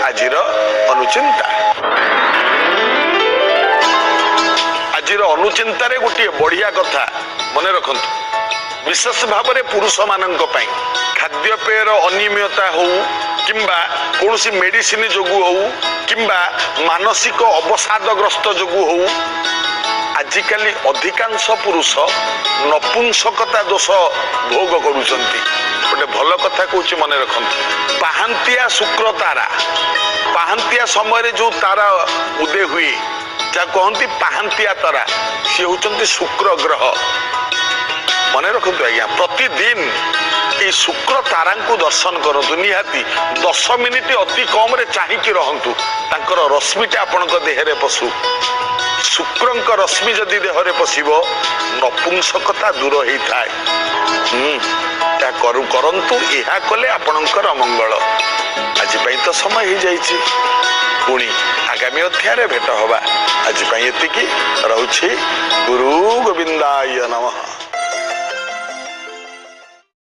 ଆଜିର ଅନୁଚିନ୍ତା। ଆଜିର ଅନୁଚିନ୍ତାରେ ଗୋଟିଏ ବଢିଆ କଥା ମନେ ରଖନ୍ତୁ, ବିଶେଷ ଭାବରେ ପୁରୁଷମାନଙ୍କ ପାଇଁ। ଖାଦ୍ୟପେୟର ଅନିୟମିତତା ହଉ କିମ୍ବା କୌଣସି ମେଡିସିନ ଯୋଗୁଁ ହଉ କିମ୍ବା ମାନସିକ ଅବସାଦଗ୍ରସ୍ତ ଯୋଗୁଁ ହଉ, ଆଜିକାଲି ଅଧିକାଂଶ ପୁରୁଷ ନପୁଂସକତା ଦୋଷ ଭୋଗ କରୁଛନ୍ତି। ଗୋଟେ ଭଲ କଥା କହୁଛି, ମନେ ରଖନ୍ତୁ। ପାହାନ୍ତିଆ ଶୁକ୍ର ତାରା, ପାହାନ୍ତିଆ ସମୟରେ ଯୋଉ ତାରା ଉଦୟ ହୁଏ, ଯାହା କହନ୍ତି ପାହାନ୍ତିଆ ତାରା, ସିଏ ହଉଛନ୍ତି ଶୁକ୍ର ଗ୍ରହ। ମନେ ରଖନ୍ତୁ ଆଜ୍ଞା, ପ୍ରତିଦିନ ଏଇ ଶୁକ୍ର ତାରାଙ୍କୁ ଦର୍ଶନ କରନ୍ତୁ। ନିହାତି 10 ମିନିଟ ଅତି କମରେ ଚାହିଁକି ରହନ୍ତୁ, ତାଙ୍କର ରଶ୍ମିଟା ଆପଣଙ୍କ ଦେହରେ ପଶୁ। ଶୁକ୍ରଙ୍କ ରଶ୍ମି ଯଦି ଦେହରେ ପଶିବ, ନପୁଂସକତା ଦୂର ହେଇଥାଏ। ଏହା କରନ୍ତୁ, ଏହା କଲେ ଆପଣଙ୍କର ମଙ୍ଗଳ। ଆଜି ପାଇଁ ତ ସମୟ ହେଇଯାଇଛି, ପୁଣି ଆଗାମୀ ଅଧ୍ୟାୟରେ ଭେଟ ହବା। ଆଜି ପାଇଁ ଏତିକି ରହୁଛି। ଗୁରୁ ଗୋବିନ୍ଦାୟ ନମଃ।